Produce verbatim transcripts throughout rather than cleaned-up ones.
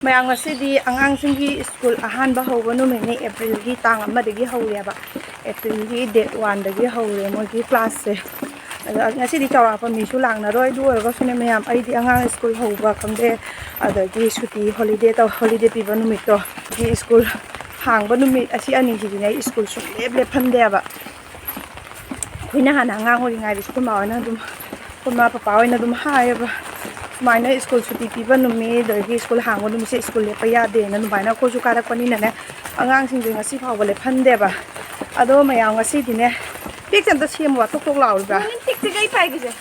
ꯃꯌꯥꯝ, ꯉꯁꯤꯗꯤ ꯑꯉꯥꯡꯁꯤꯡꯒꯤ ꯁ꯭ꯀꯨꯜ ꯑꯍꯥꯟꯕ ꯍꯧꯕ ꯅꯨꯃꯤꯠꯅꯤ꯫ ꯑꯦꯄ꯭ꯔꯤꯜꯒꯤ ꯇꯥꯡ ꯑꯃꯗꯒꯤ ꯍꯧꯔꯦꯕ꯫ ꯑꯦꯄ꯭ꯔꯤꯜꯒꯤ ꯗꯦꯠ ꯋꯥꯟꯗꯒꯤ ꯍꯧꯔꯦ ꯃꯣꯏꯒꯤ ꯀ꯭ꯂꯥꯁꯁꯦ꯫ ꯑꯗꯣ ꯉꯁꯤꯗꯤ ꯆꯥꯎꯔꯥꯛꯄ ꯃꯤꯁꯨ ꯂꯥꯛꯅꯔꯣꯏ꯫ ꯑꯗꯨ ꯑꯣꯏꯔꯒꯁꯨꯅꯦ ꯃꯌꯥꯝ, ꯑꯩꯗꯤ ꯑꯉꯥꯡ ꯁ꯭ꯀꯨꯜ ꯍꯧꯕ ꯈꯪꯗꯦ, ꯑꯗꯒꯤ ꯁꯨꯇꯤ, ꯍꯣꯂꯤꯗꯦ ꯇꯧ-, ꯍꯣꯂꯤꯗꯦ ꯄꯤꯕ ꯅꯨꯃꯤꯠꯇꯣ, ꯁ꯭ꯀꯨꯜ ꯍꯥꯡꯕ ꯅꯨꯃꯤꯠ ꯑꯁꯤ ꯑꯅꯤꯁꯤꯗꯤꯅꯦ ꯑꯩ ꯁ꯭ꯀꯨꯜ ꯁꯨꯡꯂꯦꯞ ꯂꯦꯞꯍꯟꯗꯦꯕ꯫ ꯑꯩꯈꯣꯏꯅ ꯍꯥꯟꯅ ꯑꯉꯥꯡ ꯑꯣꯏꯔꯤꯉꯩꯗꯁꯨ ꯑꯩꯈꯣꯏ ꯃꯥ ꯍꯣꯏꯅ ꯑꯗꯨꯝ, ꯑꯩꯈꯣꯏ ꯃꯥ ꯄꯄꯥ ꯍꯣꯏꯅ ꯑꯗꯨꯝ ꯍꯥꯏꯌꯦꯕ, ꯁꯨꯃꯥꯏꯅ ꯁ꯭ꯀꯨꯜ ꯁꯨꯇꯤ ꯄꯤꯕ ꯅꯨꯃꯤꯠ, ꯑꯗꯒꯤ ꯁ꯭ꯀꯨꯜ ꯍꯥꯡꯕ ꯅꯨꯃꯤꯠꯁꯦ ꯁ꯭ꯀꯨꯜ ꯂꯦꯞꯄ ꯌꯥꯗꯦꯅ꯫ ꯑꯗꯨꯃꯥꯏꯅ ꯑꯩꯈꯣꯏꯁꯨ ꯀꯥꯔꯛꯄꯅꯤꯅꯅꯦ, ꯑꯉꯥꯡꯁꯤꯡꯁꯦ ꯉꯁꯤ ꯐꯥꯎꯕ ꯂꯦꯞꯍꯟꯗꯦꯕ꯫ ꯑꯗꯣ ꯃꯌꯥꯝ, ꯉꯁꯤꯗꯤꯅꯦ, ꯄꯤꯛꯁꯦ ꯑꯝꯇ ꯁꯦꯝꯃꯨ, ꯇꯣꯛ ꯇꯣꯛ ꯂꯥꯎꯔꯤꯕ꯭ꯔꯥ? ꯃꯅꯤꯡ ꯇꯤꯛ ꯇꯤꯛ ꯑꯩ ꯄꯥꯏꯒꯦꯁꯦ꯫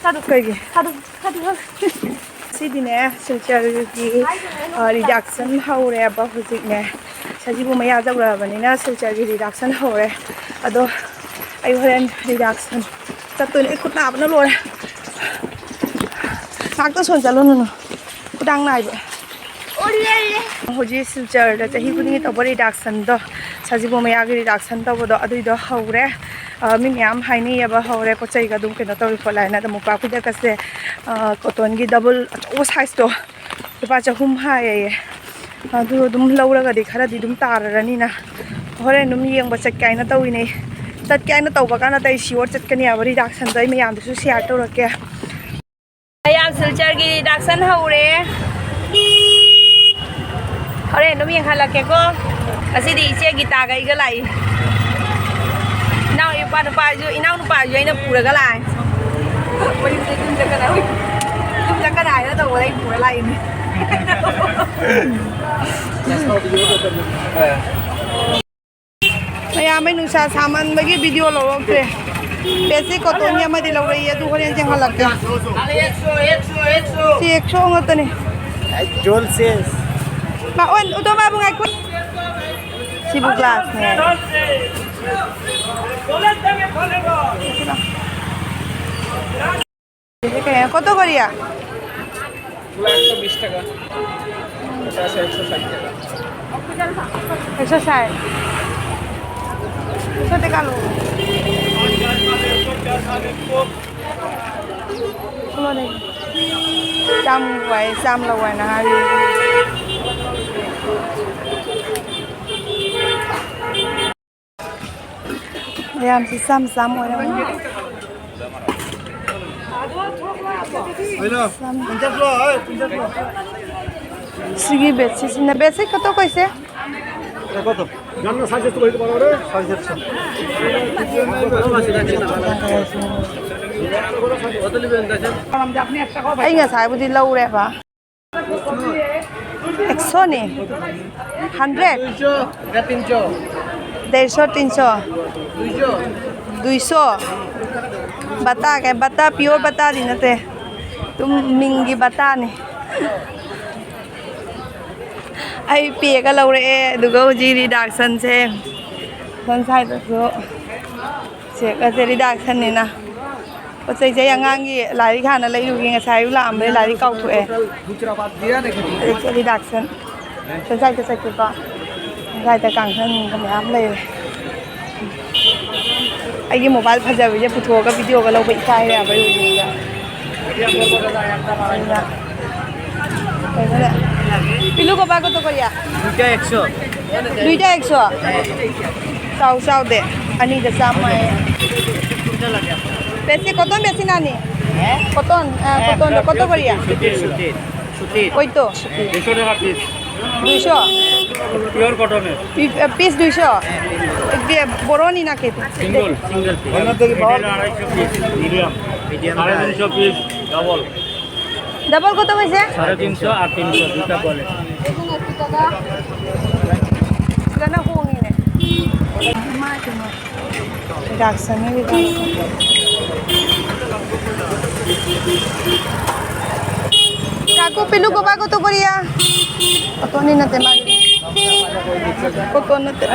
ꯊꯥꯗꯣꯛ-, ꯀꯩꯒꯤ? ꯊꯥꯗꯣꯛ-, ꯊꯥꯗꯣꯛ-, ꯊꯥꯗꯣꯛ꯫ ꯁꯤꯗꯤꯅꯦ, ꯁꯤꯜꯆꯔꯒꯤ, ꯑ, ꯔꯤꯗꯛꯁꯟ ꯍꯧꯔꯦꯕ ꯍꯧꯖꯤꯛꯅꯦ꯫ ꯁꯖꯤꯕꯨ ꯃꯌꯥ ꯌꯧꯔꯛꯑꯕꯅꯤꯅ ꯁꯤꯜꯆꯔꯒꯤ ꯔꯤꯗꯛꯁꯟ ꯍꯧꯔꯦ꯫ ꯑꯗꯣ ꯑꯩ ꯍꯣꯔꯦꯟ ꯔꯤꯗꯛꯁꯟ ꯆꯠꯇꯣꯏꯅꯦ꯫ ꯑꯩ ꯈꯨꯠ ꯅꯥꯕꯅ ꯂꯣꯏꯔꯦ꯫ ꯉꯥꯛꯇ ꯁꯣꯟ ꯆꯠꯂꯨ ꯅꯨꯅꯨ꯫ ꯈꯨꯗꯥꯡ ꯅꯥꯏꯕ꯫ ꯍꯧꯖꯤꯛ ꯁꯤꯜꯆꯔꯗ ꯆꯍꯤ ꯈꯨꯗꯤꯡꯒꯤ ꯇꯧꯕ ꯔꯤꯗꯛꯁꯟꯗꯣ, ꯁꯖꯤꯕꯨ ꯃꯌꯥꯒꯤ ꯔꯤꯗꯛꯁꯟ ꯇꯧꯕꯗꯣ, ꯑꯗꯨꯏꯗꯣ ꯍꯧꯔꯦ꯫ ꯑ, ꯃꯤ ꯃꯌꯥꯝ ꯍꯥꯏꯅꯩꯌꯦꯕ, ꯍꯧꯔꯦ, ꯄꯣꯠ ꯆꯩꯒ ꯑꯗꯨꯝ ꯀꯩꯅꯣ ꯇꯧꯔꯤ ꯈꯣꯠꯂꯦ ꯍꯥꯏꯅ꯫ ꯑꯗꯣ ꯃꯣꯝꯄꯥꯛ ꯐꯤꯗꯛꯀꯁꯦ, ꯑ, ꯀꯣꯇꯣꯟꯒꯤ ꯗꯕꯜ ꯑꯆꯧꯕ ꯁꯥꯏꯖꯇꯣ ꯂꯨꯄꯥ ꯆꯍꯨꯝ ꯍꯥꯏꯌꯦ꯫ ꯑꯗꯨ ꯑꯗꯨꯝ ꯂꯧꯔꯒꯗꯤ ꯈꯔꯗꯤ ꯑꯗꯨꯝ ꯇꯥꯔꯔꯅꯤꯅ꯫ ꯍꯣꯔꯦꯟ ꯑꯗꯨꯝ ꯌꯦꯡꯕ ꯆꯠꯀꯦ ꯍꯥꯏꯅ ꯇꯧꯔꯤꯅꯦ꯫ ꯆꯠꯀꯦ ꯍꯥꯏꯅ ꯇꯧꯕ ꯀꯥꯟꯗ ꯑꯩ ꯁꯤꯌꯣꯔ ꯆꯠꯀꯅꯤ ꯍꯥꯏꯕ꯫ ꯔꯤꯗꯛꯁꯟꯗꯣ ꯑꯩ ꯃꯌꯥꯝꯗꯁꯨ ꯁꯤꯌꯥꯔ ꯇꯧꯔꯛꯀꯦ꯫ ꯃꯌꯥꯝ, ꯁꯤꯜꯆꯔꯒꯤ ꯔꯤꯗꯛꯁꯟ ꯍꯧꯔꯦ꯫ ꯍꯣꯔꯦꯟ ꯑꯗꯨꯝ ꯌꯦꯡꯍꯜꯂꯛꯀꯦꯀꯣ꯫ ꯉꯁꯤꯗꯤ ꯏꯆꯦ ꯒꯤꯇꯥꯒ ꯑꯩꯒ ꯂꯥꯛꯏ꯫ ꯏꯅꯥꯎ ꯅꯨꯄꯥ, ꯅꯨꯄꯥꯁꯨ, ꯏꯅꯥꯎ ꯅꯨꯄꯥꯁꯨ ꯑꯩꯅ ꯄꯨꯔꯒ ꯂꯥꯛꯑꯦ꯫ ꯃꯌꯨꯝꯗ ꯌꯨꯝ ꯆꯠꯀꯅꯤ, ꯌꯨꯝ ꯆꯠꯀꯅꯤ ꯍꯥꯏꯅ ꯇꯧꯕꯗ ꯑꯩ ꯄꯨꯔ ꯂꯥꯛꯏꯅꯦ꯫ ꯃꯌꯥꯝ, ꯑꯩ ꯅꯨꯡꯁꯥ ꯁꯥꯃꯟꯕꯒꯤ ꯚꯤꯗꯤꯑꯣ ꯂꯧꯔꯛꯇ꯭ꯔꯦ꯫ ꯕꯦꯠꯁꯤꯠ ꯀꯣꯇꯣꯟꯒꯤ ꯑꯃꯗꯤ ꯂꯧꯔꯛꯏ, ꯑꯗꯨ ꯍꯣꯔꯦꯟ ꯌꯦꯡꯍꯜꯂꯛꯀꯦ꯫ ꯁꯤ ꯑꯦꯛꯁꯣ ꯉꯥꯛꯇꯅꯤ꯫ ꯃꯥ, ꯑꯣ, ꯎꯇꯣꯝ ꯕꯥꯕꯨ ꯉꯥꯏꯈꯣ꯫ ꯁꯤꯕꯨ ꯒ꯭ꯂꯥꯁꯅꯦ꯫ ꯀꯩ, ꯀꯣꯠꯇ ꯀꯔꯤꯌꯥ? একশো বিশ টাকা। এটা আছে একশো ষাট টাকা। একশো ষাট। একশো টাকা লো। ꯆꯥꯝ ꯋꯥꯏ, ꯆꯥꯝ ꯂꯧ ꯍꯥꯏꯅ ꯍꯥꯏꯔꯤ꯫ ꯃꯌꯥꯝꯁꯤ ꯆꯥꯝ ꯆꯥꯝ ꯑꯣꯏꯔꯝꯒꯅꯤ꯫ ꯁꯤꯒꯤ ꯕꯦꯗꯁꯤꯠꯁꯤꯅ, ꯕꯦꯗꯁꯤꯠ ꯀꯇꯣ ꯀꯩꯁꯦ? ꯑꯩ ꯉꯁꯥꯏꯕꯨꯗꯤ ꯂꯧꯔꯦꯕ꯫ ꯑꯦꯛꯁꯣꯅꯤ꯫ ꯍꯟꯗ꯭ꯔꯦꯠ꯫ ꯗꯦꯔꯁꯣ, ꯇꯤꯟꯁꯣ꯫ ꯗꯨꯏꯁꯣ꯫ ꯕꯇꯥ ꯀꯥꯏ, ꯕꯇꯥ, ꯄꯤꯌꯣꯔ ꯕꯇꯥꯗꯤ ꯅꯠꯇꯦ꯫ ꯑꯗꯨꯝ ꯃꯤꯡꯒꯤ ꯕꯇꯥꯅꯤ꯫ ꯑꯩ ꯄꯦꯒ ꯂꯧꯔꯛꯑꯦ, ꯑꯗꯨꯒ ꯍꯧꯖꯤꯛ ꯔꯤꯗꯥꯛꯁꯟꯁꯦ ꯁꯣꯝ ꯁꯥꯏꯗꯁꯨ ꯆꯦꯛ ꯑꯁꯦ ꯔꯤꯗꯥꯛꯁꯟꯅꯤꯅ꯫ ꯄꯣꯠ ꯆꯩꯁꯦ ꯑꯩ ꯑꯉꯥꯡꯒꯤ ꯂꯥꯏꯔꯤꯛ ꯍꯥꯟꯅ ꯂꯩꯔꯨꯒꯦ, ꯉꯁꯥꯏ ꯑꯌꯨꯛ ꯂꯥꯛꯑꯝꯕꯅꯦ, ꯂꯥꯏꯔꯤꯛ ꯀꯥꯎꯊꯣꯛꯑꯦ꯫ ꯍꯧꯖꯤꯛꯁꯦ ꯔꯤꯗꯥꯛꯁꯟ ꯁꯣꯝ ꯁꯥꯏꯗ ꯆꯠꯀꯦꯀꯣ꯫ ꯁꯣꯝ ꯁꯥꯏꯗ ꯀꯥꯡꯈꯟꯒ ꯃꯌꯥꯝ ꯂꯩꯔꯦ꯫ ꯑꯩꯒꯤ ꯃꯣꯕꯥꯏꯜ ꯐꯖꯕꯁꯦ ꯄꯨꯊꯣꯛꯑꯒ ꯚꯤꯗꯤꯑꯣꯒ ꯂꯧꯕ ꯏꯀꯥꯏꯔꯦ ꯍꯥꯏꯕ ꯌꯨꯝꯗ꯫ ꯑꯗꯨꯅ ꯀꯩꯅꯣꯅꯦ꯫ ꯄꯤꯂꯨ ꯀꯣꯕꯥ ꯀꯣ ꯇꯣ ꯀꯣꯔꯤꯌꯥ? ꯗꯨꯏꯇꯥ ꯑꯦꯛꯁꯣ꯫ ꯗꯨꯏꯇꯥ ꯑꯦꯛꯁꯣ? ꯆꯥꯎ ꯆꯥꯎꯗꯦ꯫ ꯑꯅꯤꯗ ꯆꯥꯝꯃ ꯍꯥꯏꯌꯦ꯫ ꯕꯦꯁꯤ ꯀꯣꯇꯣꯟ ꯕꯦꯁꯤ ꯅꯥꯅꯤ? ꯀꯣꯇꯣꯟ, ꯑ, ꯀꯣꯇꯣꯟꯗ ꯀꯣꯇꯣ ꯀꯣꯔꯤꯌꯥ? ꯁꯨꯇꯤꯔ, ꯁꯨꯇꯤꯔ, ꯁꯨꯇꯤꯔ। ওই তো। দুশো টাকা পিস। দুইশো? পিওর কটনের। পি-, আ, পিস দুইশো? এ, বড় নি না কেটে? Single, single piece. এটা হলো আড়াইশো পিস, মিডিয়াম। মিডিয়াম সাড়ে তিনশো পিস, ডাবল। ডাবল কত হয়েছে? সাড়ে তিনশো আর তিনশো, দুটো বলে। Gana hongine. Reduction, reduction. কাকু, পিলু কভার কত করিয়া? কত নি নাতে মারি। কত নাতে?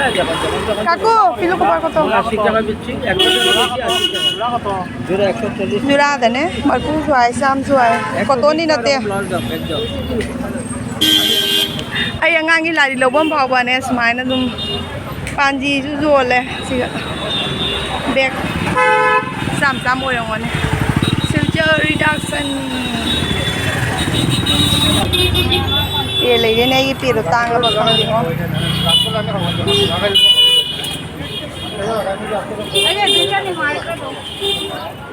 কাকু, পিলু কভার কত? আশি টাকা দিচ্ছি, একশো টাকা দিচ্ছি, আশি টাকা। জোড়া একশো চল্লিশ। ꯖꯨꯔꯥꯗꯅꯦ, ꯃꯔꯐꯨꯁꯨ ꯍꯥꯏ, ꯆꯥꯝꯃꯁꯨ ꯍꯥꯏ꯫ ꯀꯣꯇꯣꯟꯗꯤ ꯅꯠꯇꯦ꯫ ꯑꯩ ꯑꯉꯥꯡꯒꯤ ꯂꯥꯏꯔꯤꯛ ꯂꯧꯐꯝ ꯐꯥꯎꯕꯅꯦ, ꯁꯨꯃꯥꯏꯅ ꯑꯗꯨꯝ ꯄꯥꯟꯖꯤꯁꯨ ꯌꯣꯜꯂꯦ ꯁꯤꯒ꯫ ꯕꯦꯛ ꯆꯥꯝ ꯆꯥꯝ ꯑꯣꯏꯔꯝꯒꯅꯤ꯫ Silchar reduction꯫ ꯄꯦ ꯂꯩꯔꯦꯅꯦ, ꯑꯩꯒꯤ ꯄꯦꯗꯣ ꯇꯥꯡꯉꯕ ꯈꯪꯗꯦꯉꯣ꯫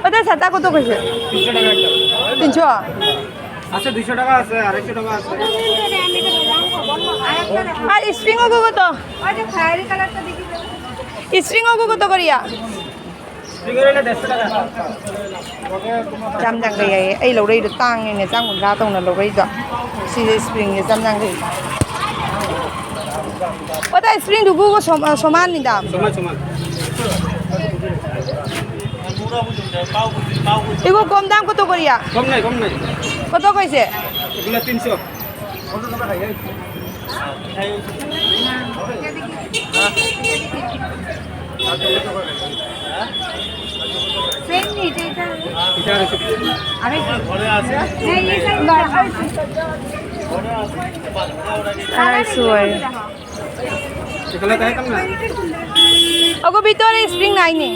ওটা ছাতা কত কইছে? তিনশো। আছে দুইশো টাকা আছে, আড়াইশো টাকা আছে। আর স্প্রিং ওগো কত? স্প্রিং ওগো কত করিয়া? ꯆꯥꯝ ꯌꯥꯡꯈꯩ ꯍꯥꯏꯌꯦ꯫ ꯑꯩ ꯂꯧꯔꯛꯏꯗꯣ ꯇꯥꯡꯉꯦꯅꯦ, ꯆꯥꯝ ꯀꯨꯟꯊ꯭ꯔꯥ ꯇꯧꯅ ꯂꯧꯔꯛꯏꯗꯣ꯫ ꯁꯤꯁꯦ ꯁ꯭ꯄ꯭ꯔꯤꯡꯁꯦ ꯆꯥꯝ ꯌꯥꯡꯈꯩ꯫ ꯑꯣ, ꯇꯥ, ꯁ꯭ꯄ꯭ꯔꯤꯡꯗꯨꯕꯨ ꯁꯣꯝ-, ꯑ, ꯁꯣꯃꯥꯟꯅꯤꯗ꯫ ꯁꯣꯃꯥꯟ, ꯁꯣꯃꯥꯟ। এগো কম দাম কত করিয়া? কম নাই, কম নাই। কত কইছে? এগুলো তিনশো। সেম নি, এটা, এটা। এটা আড়াইশো। আড়াইশো। হ্যাঁ, এই সাইজ। আড়াইশো হয়। এখানে দেখাইতাম না? ওগো ভিতরে স্প্রিং নাই নি?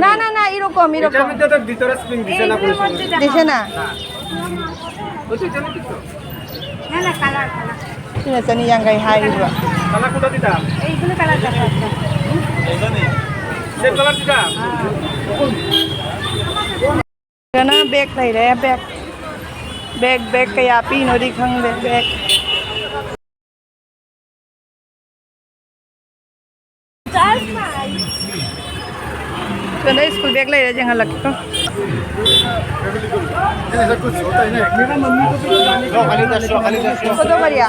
না, না, না, এরকম, এরকম। এটার মধ্যে তো ভিতরে স্প্রিং দিছে না কোনো সময়। দিছে না? ওই তো এটার মধ্যে তো। না, না, কালার, কালার। ꯁꯤꯅ ꯆꯅꯤ ꯌꯥꯡꯈꯩ ꯍꯥꯏꯔꯤꯕ꯫ ꯀꯂꯔ ꯀꯨꯟꯗ ꯄꯤꯗ? ꯑꯩ ꯕ꯭ꯂꯨ ꯀꯂꯔ ꯆꯠꯄ꯫ ꯁꯦꯝ ꯀꯂꯔ ꯄꯤꯗ? ꯁꯤꯗꯅ ꯕꯦꯒ ꯂꯩꯔꯦ, ꯕꯦꯒ꯫ ꯕꯦꯒ, ꯕꯦꯒ ꯀꯌꯥ ꯄꯤꯅꯣꯗꯤ ꯈꯪꯗꯦ, ꯕꯦꯒ꯫ ꯁꯣꯝꯗ ꯁ꯭ꯀꯨꯜ ꯕꯦꯒ ꯂꯩꯔꯦ, ꯌꯦꯡꯍꯜꯂꯛꯀꯦꯀꯣ꯫ কত করিয়া?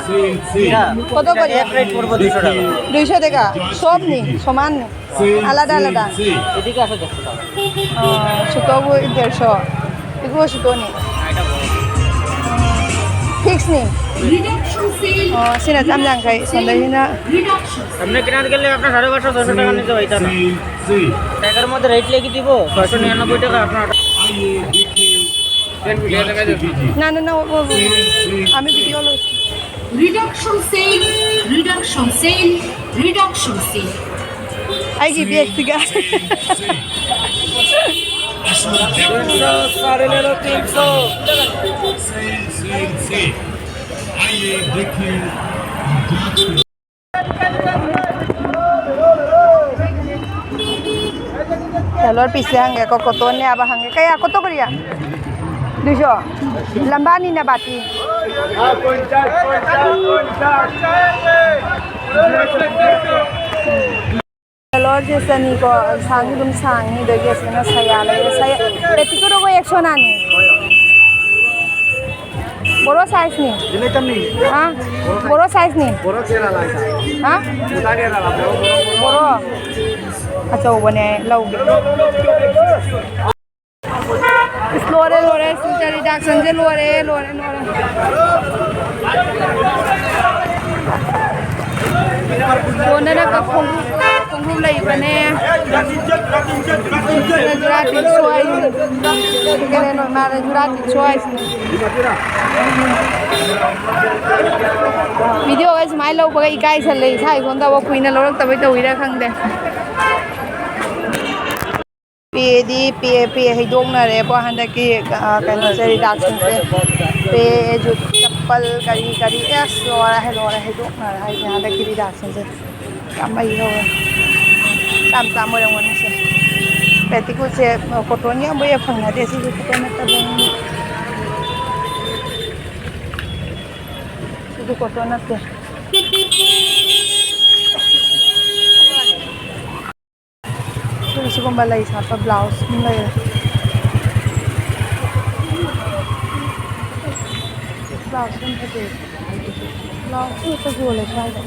কত করিয়া? এক রেট পড়বো দুইশো টাকা। দুইশো টাকা। সব নি, সমান নি? আলাদা আলাদা। এদিকে আছে দেড়শো টাকা। ও, ছোটগু দেড়শো। এগুলো ছোট নি। ফিক্স নি। ও, সিনা চাম জাংখাই, সন্দেহ না। আপনি কেনার গেলে আপনার সাড়ে পাঁচশো, ছয়শো টাকা নিতে পারতাম। ট্যাগের মধ্যে রেট লিখে দিব, ছয়শো নিরানব্বই টাকা আপনার। না, না, না, ও, ও, ও। আমি ভিডিও লইছি। Reduction sale, reduction sale, reduction sale. ꯑꯩꯒꯤ ꯕꯦꯒꯁꯤꯒ꯫ तीन सौ, साढ़े ले लो, तीन सौ। Sale, sale, sale. आइए देखिए। Color piece ꯍꯪꯒꯦꯀꯣ, cotton ꯅꯦꯕ ꯍꯪꯒꯦ꯫ ꯀꯌꯥ cotton ꯀꯌꯥ? ꯗꯨꯏꯁꯣ꯫ ꯂꯝꯕꯥꯅꯤꯅ ꯕꯥꯇꯤ꯫ Color ꯁꯦ ꯆꯅꯤꯀꯣ, ꯁꯥꯡꯗꯤ ꯑꯗꯨꯝ ꯁꯥꯡꯉꯤ, ꯑꯗꯒꯤ ꯑꯁꯤꯅ ꯁꯌꯥ ꯂꯩꯔꯦ꯫ ꯁꯌꯥ, petticoat ꯀꯣ ꯑꯦꯛꯁꯣ ꯅꯥꯅꯤ꯫ ꯕꯣꯔꯣ size ꯅꯤ꯫ ꯍꯥ? ꯕꯣꯔꯣ size ꯅꯤ꯫ ꯍꯥ? ꯕꯣꯔꯣ꯫ ꯑꯆꯧꯕꯅꯦ, ꯂꯧꯒꯦ꯫ ꯏꯁ, ꯂꯣꯏꯔꯦ, ꯂꯣꯏꯔꯦ, ꯁꯤꯗ reduction ꯁꯦ ꯂꯣꯏꯔꯦ, ꯂꯣꯏꯔꯦ, ꯂꯣꯏꯔꯦ꯫ ꯀꯣꯟꯅꯅ ꯈꯣꯡꯎꯞ, ꯈꯣꯡꯎꯞ ꯂꯩꯕꯅꯦ꯫ ꯁꯤꯅ ꯖꯨꯔꯥ ꯇꯤꯟꯁꯨ ꯍꯥꯏꯁꯤꯅꯤ꯫ Second hand ꯑꯣꯏ ꯃꯥꯜꯂꯦ, ꯖꯨꯔꯥ ꯇꯤꯟꯁꯨ ꯍꯥꯏꯁꯤꯅꯤ꯫ Video ꯒ ꯁꯨꯃꯥꯏꯅ ꯂꯧꯕꯒ ꯏꯀꯥꯏꯁꯜꯂꯦ, ꯏꯁꯥ ꯏꯇꯣꯟꯇ ꯀꯨꯏꯅ ꯂꯧꯔꯛꯇꯕꯩ ꯇꯧꯔꯤꯔꯥ ꯈꯪꯗꯦ꯫ ꯄꯦꯗꯤ ꯄꯦ, ꯄꯦ ꯍꯩꯗꯣꯛꯅꯔꯦꯀꯣ ꯍꯟꯗꯛꯀꯤ, ꯑ, ꯀꯩꯅꯣꯁꯦ, reduction ꯁꯦ꯫ ꯄꯦ, ꯖꯨꯠ, ꯆꯞꯄꯜ, ꯀꯔꯤ ꯀꯔꯤ, ꯑꯦꯁ, ꯂꯣꯏꯔꯦ, ꯂꯣꯏꯔꯦ, ꯍꯩꯗꯣꯛꯅꯔꯦ ꯍꯥꯏꯁꯦ ꯍꯟꯗꯛꯀꯤ reduction ꯁꯦ꯫ ꯌꯥꯝ ꯃꯩ ꯍꯧꯋꯦ꯫ ꯆꯥꯝ ꯆꯥꯝ ꯑꯣꯏꯔꯝꯒꯅꯤ ꯁꯦ꯫ Petticoat ꯁꯦ, ꯑ, cotton ꯒꯤ ꯑꯃꯨꯛ ꯍꯦꯛ ꯐꯪꯅꯗꯦ, ꯁꯤꯁꯨ cotton ꯅꯠꯇꯕꯅꯤꯅ꯫ ꯁꯤꯁꯨ cotton ꯅꯠꯇꯦ꯫ ꯑꯗꯨꯒ ꯁꯤꯒꯨꯝꯕ ꯂꯩ ꯁꯥꯠꯄ blouse ꯑꯃ ꯂꯩꯔꯦ꯫ Blouse ꯁꯤ ꯌꯥꯝ ꯐꯖꯩ꯫ Blouse ꯁꯤ ꯍꯦꯛꯇ ꯌꯣꯜꯂꯦ ꯁ꯭ꯋꯥꯏꯗ꯫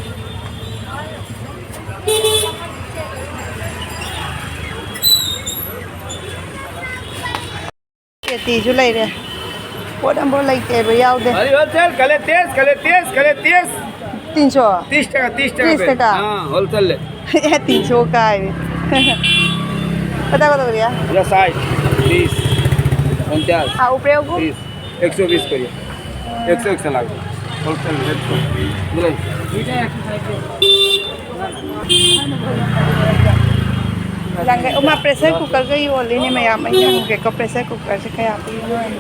ꯄꯦꯇꯤꯁꯨ ꯂꯩꯔꯦ꯫ ꯄꯣꯠ ꯑꯝꯐꯥꯎ ꯂꯩꯇꯦꯕ, ꯌꯥꯎꯗꯦ꯫ अरे होलसेल, कले तीस, कले तीस, कले तीस। तीन सौ। तीस টাকা, तीस টাকা तीस पे। টাকা। हाँ, होलसेल ले। এ, তিনশো কা। কত, কত করিয়া? এটা ষাট, তিরিশ, পঞ্চাশ, হ্যাঁ, উপরে ওগু? তিরিশ, একশো বিশ করিয়া। একশো, একশো লাগবে। হোলসেল রেট তো। বুঝলেন? ꯂꯪꯒꯩ, ꯑꯣ, ꯃꯥ pressure cooker ꯒ ꯌꯣꯜꯂꯤꯅꯦ ꯃꯌꯥꯝ꯫ ꯑꯩ ꯌꯦꯡꯉꯨꯒꯦꯀꯣ, pressure cooker ꯁꯦ ꯀꯌꯥ ꯄꯤꯔꯤꯅꯣ ꯍꯥꯏꯅ꯫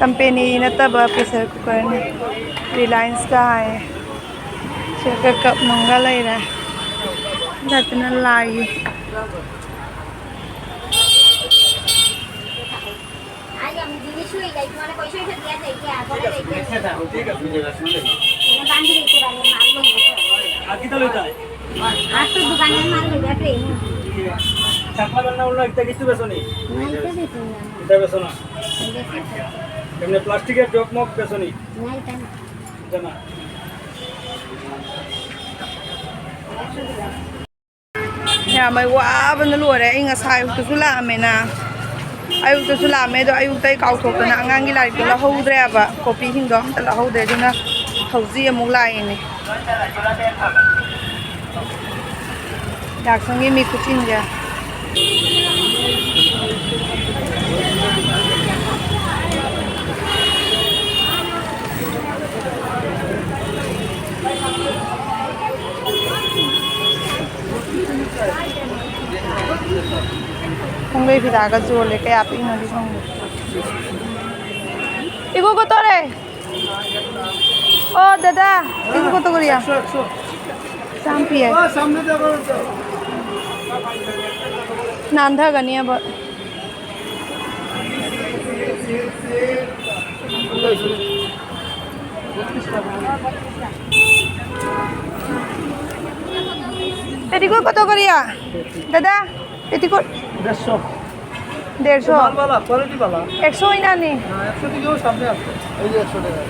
Company ꯅꯠꯇꯕ pressure cooker ꯅꯤ꯫ Reliance ꯀ ꯍꯥꯏꯌꯦ꯫ ꯁꯤꯗ cup ꯅꯨꯡꯒ ꯂꯩꯔꯦ꯫ ꯅꯠꯇꯅ ꯂꯥꯏꯒꯤ꯫ আর কি তাহলে এটা? আর তো দোকানের মাল লইবা প্রেম। ছাপা বান্না উল্লা একটা কিছু বেচো নি? না, এটা বেচি না। এটা বেচো না? এটা বেচি না। এমনি প্লাস্টিকের জগ মগ বেচো নি? না, এটা না। এটা না। ꯌꯥꯝ ꯋꯥꯕꯅ ꯂꯣꯏꯔꯦ꯫ ꯑꯩ ꯉꯁꯥꯏ ꯑꯌꯨꯛꯇꯁꯨ ꯂꯥꯛꯑꯝꯃꯦꯅ, ꯑꯌꯨꯛꯇꯁꯨ ꯂꯥꯛꯑꯝꯃꯦ, ꯑꯗꯣ ꯑꯌꯨꯛꯇ ꯑꯩ ꯀꯥꯎꯊꯣꯛꯇꯅ ꯑꯉꯥꯡꯒꯤ ꯂꯥꯏꯔꯤꯛꯇꯣ ꯂꯧꯍꯧꯗ꯭ꯔꯦꯕ, ꯀꯣꯄꯤꯁꯤꯡꯗꯣ ꯑꯝꯇ ꯂꯧꯍꯧꯗ꯭ꯔꯦ꯫ ꯑꯗꯨꯅ ꯍꯧꯖꯤꯛ ꯑꯃꯨꯛ ꯂꯥꯛꯏꯅꯦ꯫ ꯌꯥꯁꯪꯒꯤ ꯃꯤ ꯈꯨꯆꯤꯟꯁꯦ꯫ ꯈꯣꯡꯗꯩ ꯐꯤꯗꯥꯒ ꯆꯣꯜꯂꯦ, ꯀꯌꯥ ꯄꯤꯛꯅꯣꯗꯤ ꯈꯪꯗꯦ꯫ ꯏꯒꯨ ꯀꯣꯇꯣꯔꯦ꯫ ꯑꯣ ꯗꯗꯥ, ꯏꯒꯨ ꯀꯣꯇꯣ ꯀꯣꯔꯤꯌꯥ꯫ ꯆꯥꯝ ꯄꯤꯌꯦ꯫ ꯅꯥꯟꯊꯒꯅꯤꯕ꯫ পেটিকোট কত করিয়া দাদা? পেটিকোট দেড়শো। দেড়শো? মালবালা, কোয়ালিটি বালা। একশো হই না নি? হ্যাঁ, একশো টাকাও সামনে আছে। এই যে একশো টাকা।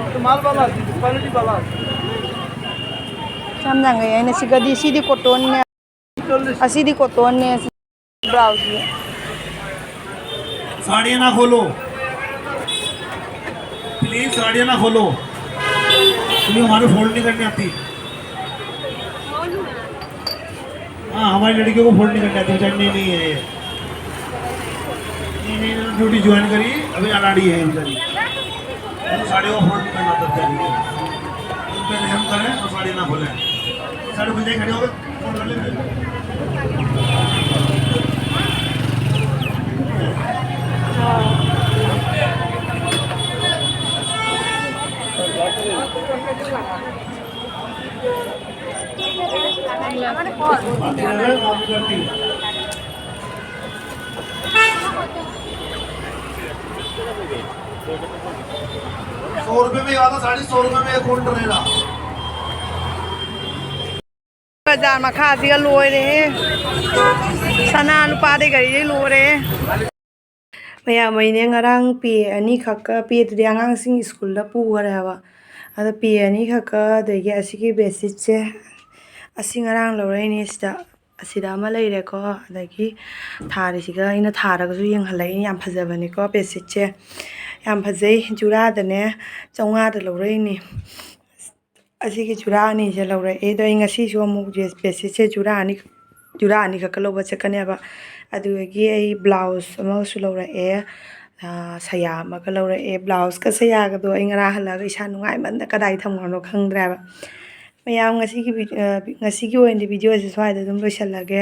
একটু মালবালা আছে, কোয়ালিটি বালা আছে। ꯌꯥꯝ ꯅꯨꯡꯉꯥꯏ꯫ ꯑꯩꯅ ꯁꯤꯒꯗꯤ, ꯁꯤꯗꯤ ꯀꯣꯇꯣꯟꯅꯦ꯫ ꯑꯁꯤꯗꯤ ꯀꯣꯇꯣꯟꯅꯦ꯫ ब्लाउज ये। साड़ियाँ ना खोलो प्लीज, साड़ियाँ ना खोलो। तुम्हें हमारे फोल्ड नहीं करनी आती। हाँ, हमारी लड़कियों को फोल्ड नहीं करनी आती, बेचारी नई नई है ये। नहीं, नहीं, ड्यूटी ज्वाइन करी, अभी अनाड़ी है बेचारी। उन साड़ियों को फोल्ड नहीं करना आता बेचारी को। उन पे रहम करें और साड़ी ना खोलें। साड़ी बन जाए, खड़े हो गए। सौ रुपए में आधा, साढ़े सौ रुपए में एक कुंटल है ना। ꯕꯖꯥꯔ ꯃꯈꯥꯁꯤꯒ ꯂꯣꯏꯔꯦꯍꯦ꯫ ꯁꯅꯥ ꯂꯨꯄꯥꯗꯩ ꯀꯔꯤꯗꯩ ꯂꯣꯏꯔꯦ꯫ ꯃꯌꯥꯝ, ꯑꯩꯅꯦ ꯉꯔꯥꯡ ꯄꯦ ꯑꯅꯤꯈꯛꯀ, ꯄꯦꯗꯨꯗꯤ ꯑꯉꯥꯡꯁꯤꯡ ꯁ꯭ꯀꯨꯜꯗ ꯄꯨꯈ꯭ꯔꯦ ꯍꯥꯏꯕ꯫ ꯑꯗꯣ ꯄꯦ ꯑꯅꯤꯈꯛꯀ, ꯑꯗꯒꯤ ꯑꯁꯤꯒꯤ ꯕꯦꯗꯁꯤꯠꯁꯦ, ꯑꯁꯤ ꯉꯔꯥꯡ ꯂꯧꯔꯛꯏꯅꯦ꯫ ꯁꯤꯗ, ꯑꯁꯤꯗ ꯑꯃ ꯂꯩꯔꯦꯀꯣ꯫ ꯑꯗꯒꯤ ꯊꯥꯔꯤꯁꯤꯒ ꯑꯩꯅ ꯊꯥꯔꯒꯁꯨ ꯌꯦꯡꯍꯜꯂꯛꯏꯅꯦ꯫ ꯌꯥꯝ ꯐꯖꯕꯅꯤꯀꯣ ꯕꯦꯗꯁꯤꯠꯁꯦ, ꯌꯥꯝ ꯐꯖꯩ꯫ ꯖꯨꯔꯥꯗꯅꯦ ꯆꯥꯝꯃꯉꯥꯗ ꯂꯧꯔꯛꯏꯅꯦ꯫ ꯑꯁꯤꯒꯤ ꯖꯨꯔꯥ ꯑꯅꯤꯁꯦ ꯂꯧꯔꯛꯑꯦ꯫ ꯑꯗꯣ ꯑꯩ ꯉꯁꯤꯁꯨ ꯑꯃꯨꯛ ꯕꯦꯗꯁꯤꯠꯁꯦ ꯖꯨꯔꯥ ꯑꯅꯤ, ꯖꯨꯔꯥ ꯑꯅꯤꯈꯛꯀ ꯂꯧꯕ ꯆꯠꯀꯅꯦꯕ꯫ ꯑꯗꯨꯗꯒꯤ ꯑꯩ ꯕ꯭ꯂꯥꯎꯁ ꯑꯃꯁꯨ ꯂꯧꯔꯛꯑꯦ, ꯑꯥ, ꯁꯌꯥ ꯑꯃꯒ ꯂꯧꯔꯛꯑꯦ꯫ ꯕ꯭ꯂꯥꯎꯁꯀ ꯁꯌꯥꯒꯗꯣ ꯑꯩ ꯉꯔꯥꯡ ꯍꯜꯂꯛꯑꯒ ꯏꯁꯥ ꯅꯨꯡꯉꯥꯏꯃꯟꯗ ꯀꯗꯥꯏ ꯊꯝꯈ꯭ꯔꯕꯅꯣ ꯈꯪꯗ꯭ꯔꯦꯕ꯫ ꯃꯌꯥꯝ, ꯉꯁꯤꯒꯤ ꯚꯤ-, ꯑ, ꯉꯁꯤꯒꯤ ꯑꯣꯏꯅꯗꯤ ꯚꯤꯗꯤꯑꯣꯁꯦ ꯁ꯭ꯋꯥꯏꯗ ꯑꯗꯨꯝ ꯂꯣꯏꯁꯤꯜꯂꯒꯦ꯫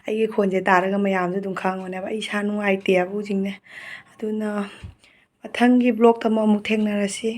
ꯑꯩꯒꯤ ꯈꯣꯟꯁꯦ ꯇꯥꯔꯒ ꯃꯌꯥꯝꯁꯨ ꯑꯗꯨꯝ ꯈꯪꯉꯅꯦꯕ ꯑꯩ ꯏꯁꯥ ꯅꯨꯡꯉꯥꯏꯇꯦ ꯍꯥꯏꯕ ꯍꯧꯖꯤꯛꯅꯦ꯫ ꯑꯗꯨꯅ ꯃꯊꯪꯒꯤ ꯕ꯭ꯂꯣꯛꯇ ꯑꯃꯨꯛ ꯊꯦꯡꯅꯔꯁꯤ꯫